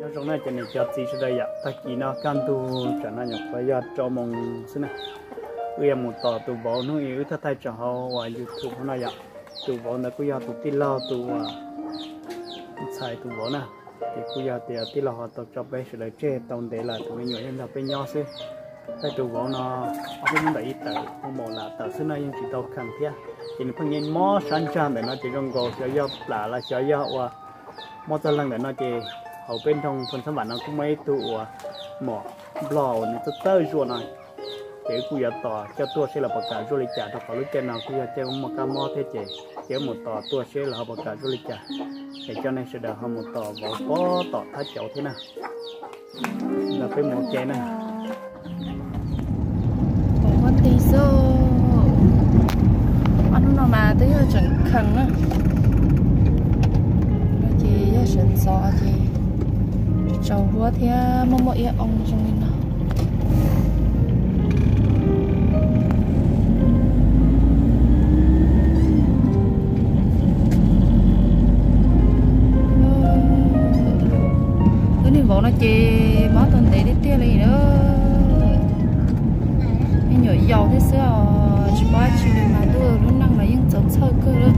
Nyob zoo na cov niam cov txiv sawv daws yom, tag kis no kaj ntug tsam no nyuam qhuav yog rau moos xwb na. Wb yuav mus tos tus vauv hnub ib wb thiaj thaij tso hauv uas YouTube no yom. Tus vauv ntawd kuj yog tus tij laug tus uas ntxhais tus vauv na, ces kuj yog tias tij laug ho tau tso peb sawv daws tseg tau ntev lawm, tus me nyuam yeej nrog peb nyob xwb. Tab tus vauv no ob peb hnub ntawm ib tawm mus maum lam tawm xwb no yeej tsis tau kheev thiab, ces nws pheej nyob mob sab ntsag ntawm no ces zoo nkaus xyov yog plam los xyov yog ua mob txog leej ntawm no ces hauv peb nroog Phoos Xab Vam no kuj muaj ib tug uas mom nplog uas nws txawj txawj zuaj no, ces wb kuj yuav tos coj tuaj seb lawv puas kam zuaj li cas rau qhov lub caij no kuj yog caij muaj kab mob thiab ces ces wb mus tos tuaj seb lawv ho puas kam zuaj li cas. Es coj nej sawv daws ho mus tos vauv pog tom thaj cauv thiab na. Ntawd peb mus ua ke na. Pom huab nti xwb. Ob hnub no mas twb yog tseem kheev na. No ces yog sawv ntxov ces tsaus huab thiab muaj muaj iab oo zoo li no. Lub niag vauv no ces mob tau ntev tiag tiag li na. Me nyuam yaus thiab xwb os, tsis paub dab tsi li mas ntuj, lub neej los yeej txaus txhawj kawg li.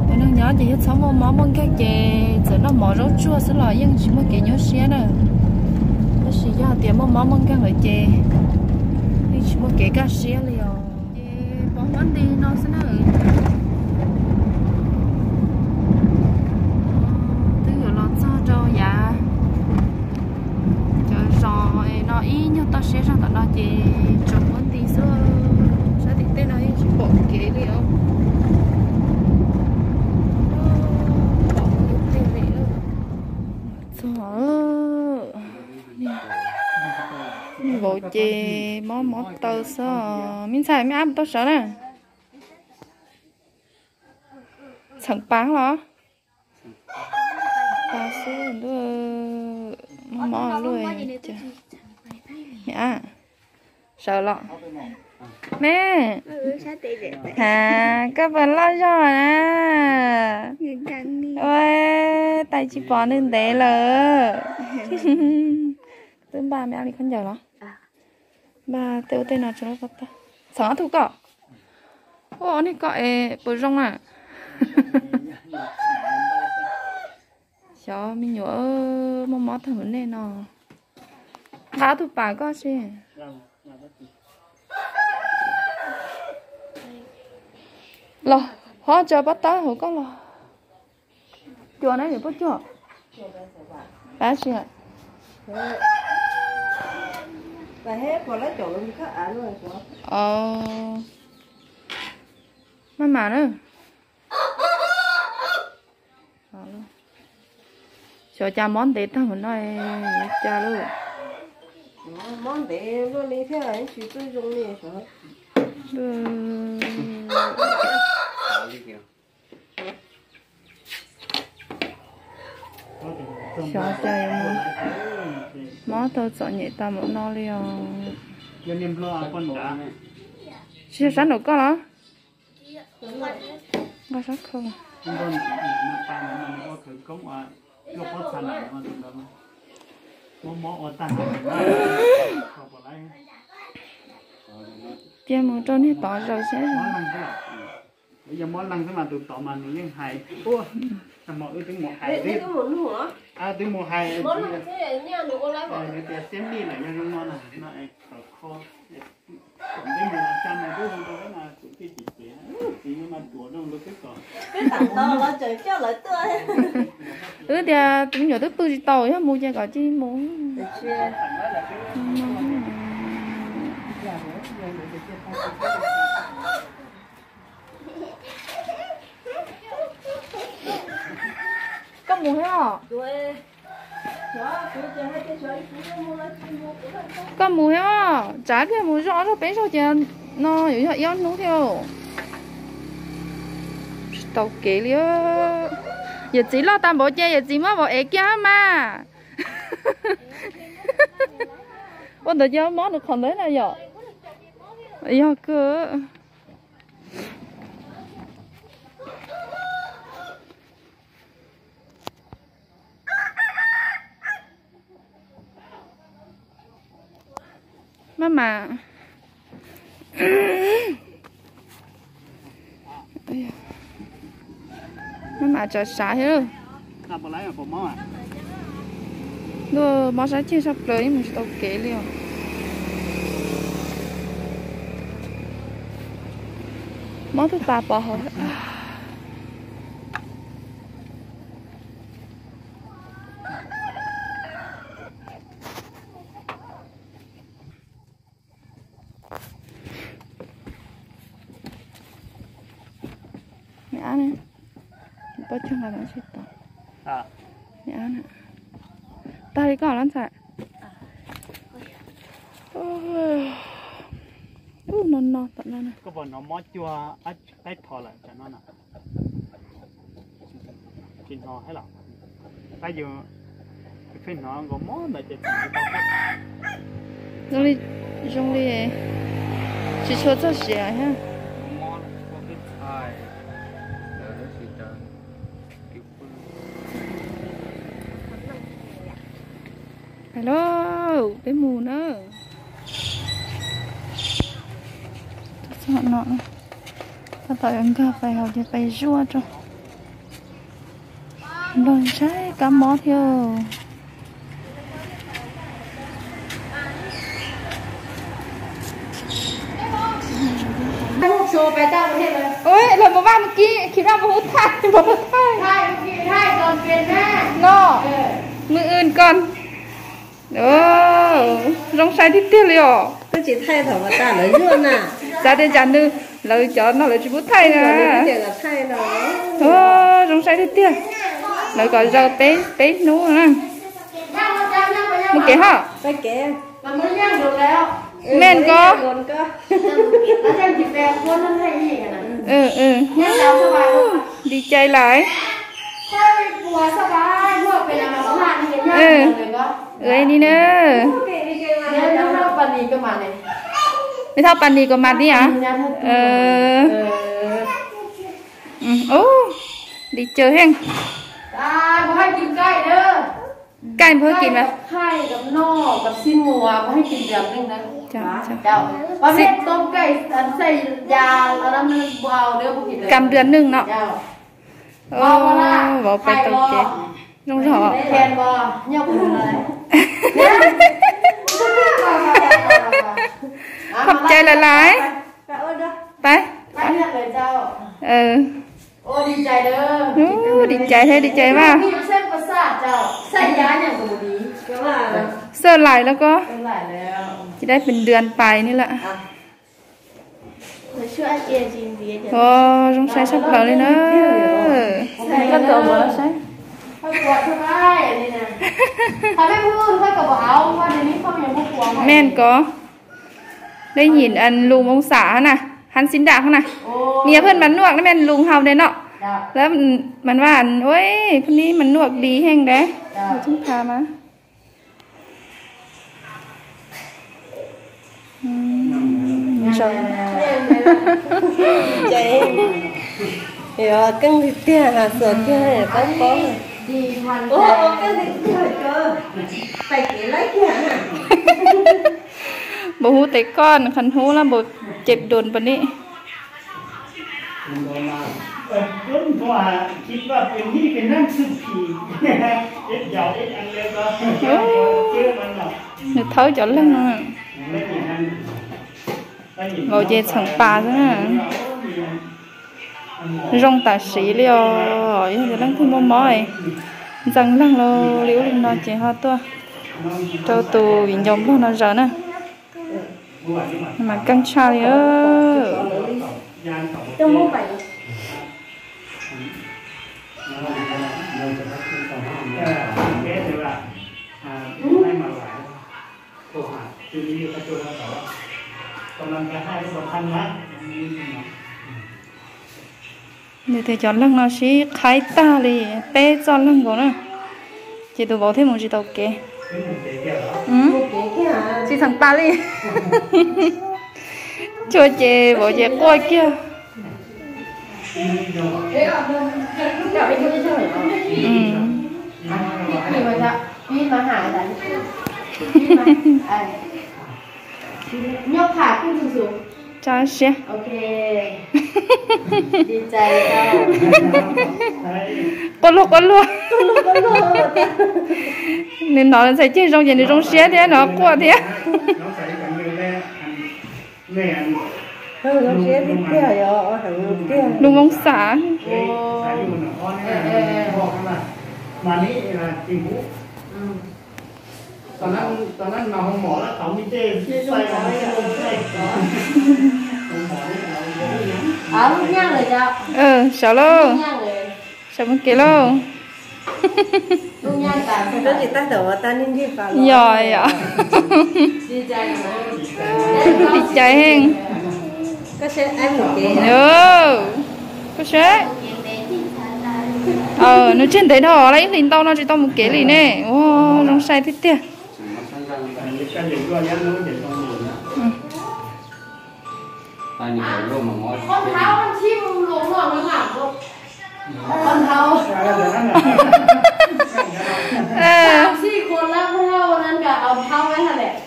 Ua neeg nyob ces yog txhob muaj mob muaj nkeeg ces txawm noj mov zaub tsuag xwb los yeej tsis muaj kev nyuaj siab na. Tab sis yog tias muaj mob muaj nkeeg lawm ces yeej tsis muaj kev kaj siab li os. Ces pom huab nti no xwb na. Twb yuav los txog rau yav cov zos no ib nyuag toj siab zog tom no ces tsaus huab nti xwb. Sab tim tej no yeej tsis pom kev li os. Pom kev li. Txog, vauv ces mob mob taw xwb. Me ntxhais, me ab mus tau sawv na. Txheem pas los? Pas xwb ntuj, mob mob luaj. Me ab, sawv los. Me, ha, koj puas loj zog na? Ua, tais tsis pom nws ntev lawm. Twb npaj me ab li khaub ncaws los? Npaj tej ua tej no tso lub pob tawb. Txheem ob tug koj. Ua, ob niag koj es puas zoo na? Xyov me nyuam muaj mob tag mus nej no. Nqa ob tug pas koj si. Los, ho tso pob tawb hauv koj los. Cua na, yuav pub cua. Pab si. Maj mam na. Xyov cas mob ntev tag mus no, li cas lawm. Mob ntev luaj li thiab tsis txawj zoo li. Xyov cas yuav mob tau txom nyem tas mus no li os. Tsis yog sab nraum koj los? Nqa sab khau. Cia mus rau niag tod zaws seb. Yog mob leeg xwb mas tus tod mas nws yeej hais, wb twb mus hais, wb twb mus hais, nws tias xiab mij lawm yog zoo no na, no es tau kho, kom neb mus xa no twb zoo rau wb no kuv thiaj cem cem. Wb tias tus me nyuam twb pw tsis tau, yog mus ces kom cia li mus. Koj mus thiab os? Koj mus thiab os? Tsav pliag mus zoj zog peb zaug ces no yuav yog ib ob hnub thiab. Tsis tau kev li. Yawm txiv loj tas npaum ces yawm txiv muab vauv ev kiag mas. Ua ntawd ces mob nws qhov ntawd na yom? Yog kawg. Maj mam, maj mam tsav sav thiab. Luaj mob sab ceg sab plaws yeej mus tsis tau kev li os. Mob twb tas pov hauv. Niam ab ne, pob cuag nqa tsis tau. Niam ab na, tag li koj lab ntxhais. Ub, no no tom no na. Koj puas hnov mob cuag qaib tho lawm tam no na? Tsis hnov thiab los? Tab yus pheej hnov nkaus mob ntawd ces tseem zoo li, zoo li tsis tshua txog siav thiab. Hais lauj, peb mus na. Txog no, tab tom yuav nkag pais hauv ces pais zuaj rau. Nplooj ntshai kab mob thiab. Ua, lawv mus vaj mus kib, khib vaj mus hub thaij, mus hub thaij. No, mws wj koj. Zoo saib tiag tiag li os. Twb tsis thaij thaum mas tas lawv yuaj na. Xav tias tsam nws, lawv cov no lawv tsis pub thaij na. Zoo saib tiag tiag. Lawv kom zaum peb, peb hnub na. Mus kev hos. Mej ko. Ua li cas lawm? Ua li na. Mej thauj pas nis kom mas tib a. Ua li cas heej. Kaij npawg kis mas. Kam dua neeg no. Vauv pais taug kev zoo zog. Khov cai lawm lais. Pais. Dis cai thiab, dis cai mas. Xawj lais lawm ko. Ces dab pes dua pais ni lawm. Zoo saib tshaj plaws li na. Mej ko,ได้ยินอันลุงวงศานะ หันสินดาเขานะ เมียเพื่อนมันนวกนะ แม่นลุงเฮาเด้เนาะ แล้วมันว่าอัน โอ้ย คนนี้มันนวกดีแฮงเด้ เพิ่งพามา Keej tiag tiag, xuas kiag pab pob. Npaum hub tes koj, khas hub lab npaum cem doos pas ni. Nws thawb cov leeg no. Vauv ces txheem pas xwb na. Zoo tam sim li os, yog tias leej twg muaj mob, ntxeev leeg li ub li no ces ho tuaj rau tus viv ncaus nplog no zaws na. Mas keej tshaj li. Nws tias cov leeg no sib qhaib tag li, peb txoj leeg nkaus na, ces tus vauv thiaj mus tsis tau kev. Tsis txheem tas li. Cua ces vauv ces quaj kiag. Tsa siab. Quaj luag quaj luag. Nws hnov ntxhais ceg zoo ces nws zoo siab thiab, nws quaj thiab. Lub Hmoob Xas. Sawv lauj, sawv mus kev lauj. Yog yom. Li cas heej. Koj saib, nws tseg ntev dhau lawm, ib hlis ntau no tsis tau mus kev li ne. Ua zoo sai tiag tiag.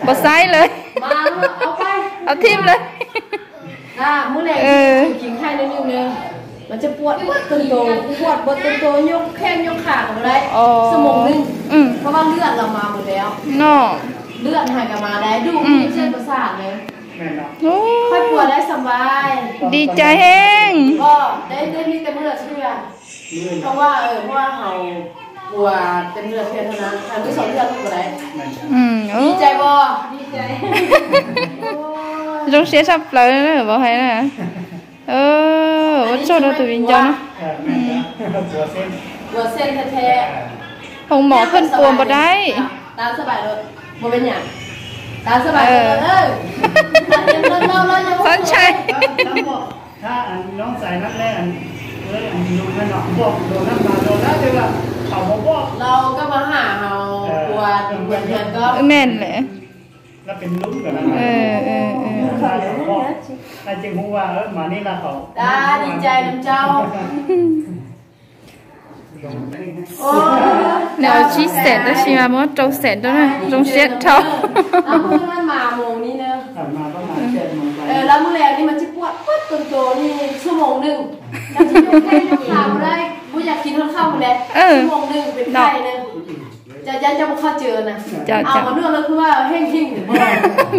Pos xaib lawm. Au thim lawm. No. Di cai heej. Zoo siab tshaj plaws vauv hais na. Ua tsaug rau tus viv ncaus no. Hoo mom pheej puas npau dai. Txhob ntshai. Wb men lawm. Nws ua tsib xees tab sis mas muab rau xees rau na, zoo siab dhau.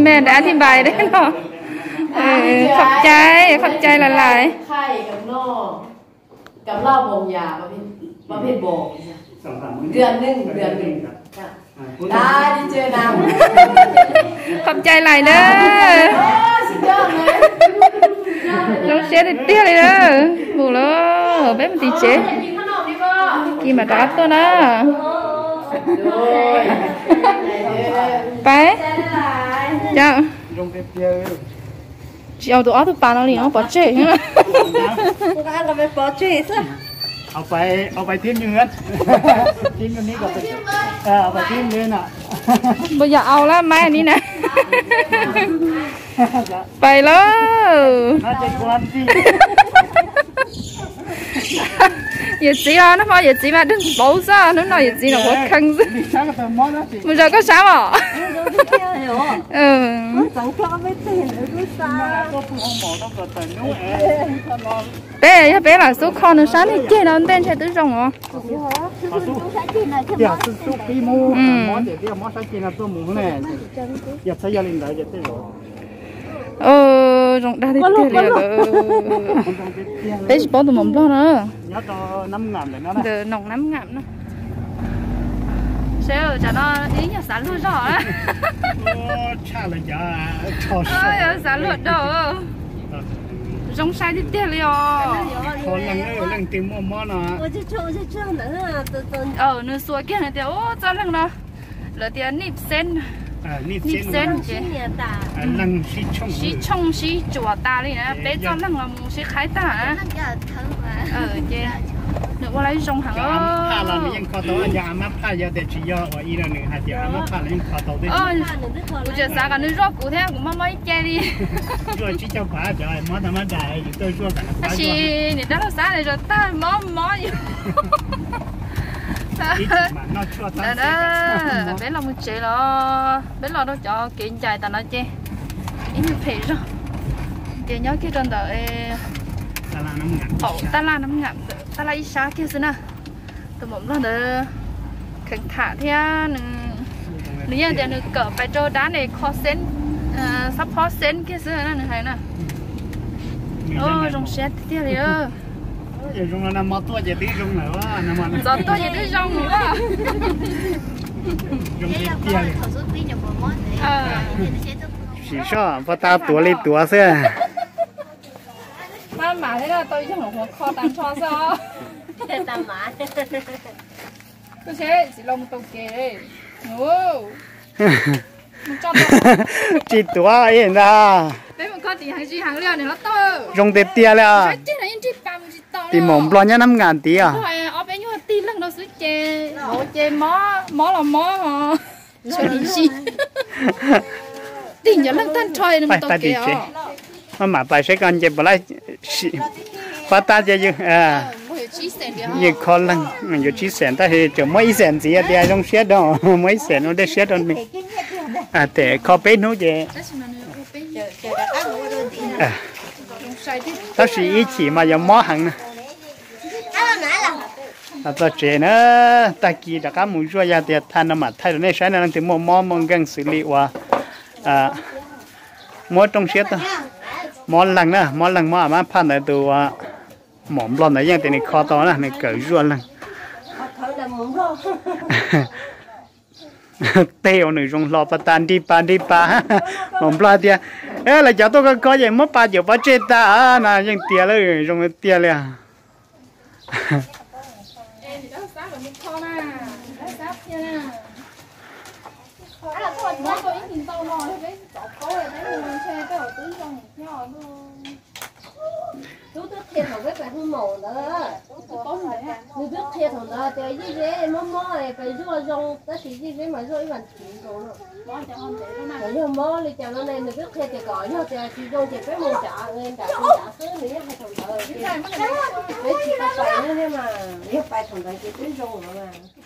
Mej dab thib npais dab no. Qhov cai, qhov cai lais lais. Qhov cai lais na. Zoo siab tiag tiag li na. Mus lawm, peb mus tim tsev. Kis mam rov qab tuaj na. Pais. Tsis au tus ob tug pas no li no pov tseg. Npawg yog au lab maib ni na. Pais lauj. Yawm txiv os, nag hmo yawm txiv mas dawg npauv xwb, hnub no yawm txiv no quav khees xwb. Mus zaws koj sab os. Peb yog peb lam xub kho nws sab niag ceg no ntej ntshe twb zoo os. Zoo dag tiag tiag li lawm. Peb tsis paub tus maum nplog no. Ntawm Noom Nab Ngam no. Seb tsam no ib nyuag xav luag zog. Xav luag dhau. Zoo sai tiag tiag li os. Leej twg muaj mob no. Nws xuas kiag nws tias ub txoj leeg no lawv tias nij xeb, nij xeb ces sib tshooj sib tsuam tas li na, peb txoj leeg los mus sib qhaib tag na. Ces nws ua lawv zoo heev. Kuv tseem xav kom nws zuaj kuv thiab kuv mob mob ib ce li. Tab sis niam dab laug xav tias zov tag mob mob yus. Peb los mus tsev los, peb los rau cov kev ncaim tas no ces ib nyuag phem zog. Ces nyob kiag rau ntawm qaum taj laj Nab Ngam, taj laj ib sab kiag xwb na. Tus maum nplog ntawd kheev tham thiab nws yeej tias nws kawm pais rau dab nes kho xeeb, xab phob xeeb kiag xwb na nws hais na. Zoo siab tiag tiag li. Ntxov tuaj ces twb zoo lawm. Sim soj poj tab tuav li tuav xwb. Maj mam thiab tau yog hluas kho tag nrho xwb os. Koj seb txiv laus mus taug kev. Tsis tuav ib ntag. Peb mus kho tim heev tsis heev li os niam hlob Tauj. Zoo tiag tiag li os. Tim maum nplog nyob Nab Ngam tid os. Ob peb nyuag tig leeg rau xwb ces, ces mob los mob. Tig cov leeg tag nrho nws mus taug kev os. Maj mam pais saib koj nce puas laib. Pab tab ces yawg kho leeg yuav tsib xees tab sis tseem muab ib xees ntxiv tias zoo siab rau, muab ib xees ua dej siab rau nws. Tes kho peb hnub ces, tab sis ib chim mas yuav mob heev na. Los txog tsev na, tag kis rov qab mus zuaj, yog tias thaij no mam thaij rau nej saib no, leej twg muaj mob muaj nkeeg xws li uas muab rooj siab, mob leeg na, mob leeg mob a mab phaj ntawd tus maum nplog ntawd yeej tias nws kho tau na, nws kawm zuaj leeg. Tej ua nws zoo hlo pas tas nrig pas nrig pas. Maum nplog tias, lawv cov tuaj kho kho ces muab pas cawm pov tseg tas no yeej tias lawm zoo tiag li. Tub twb qhia thaum peb pais hu maum ntawd, nws twb qhia thaum ntawd tias Yeej Zeb mob mob pais zuaj zoo, tab sis Yeej Zeb mas zuaj ib vas thiv zoo no. Thaum yog mob li cas no ne, nws twb qhia tias kom yog tias tsis zoo ces peb mus nram nram nram xwb, nws yeej hais thaum ntawd ces peb tsis tau pais thiab mas, yog pais thaum ntawd ces twb zoo lawm mas.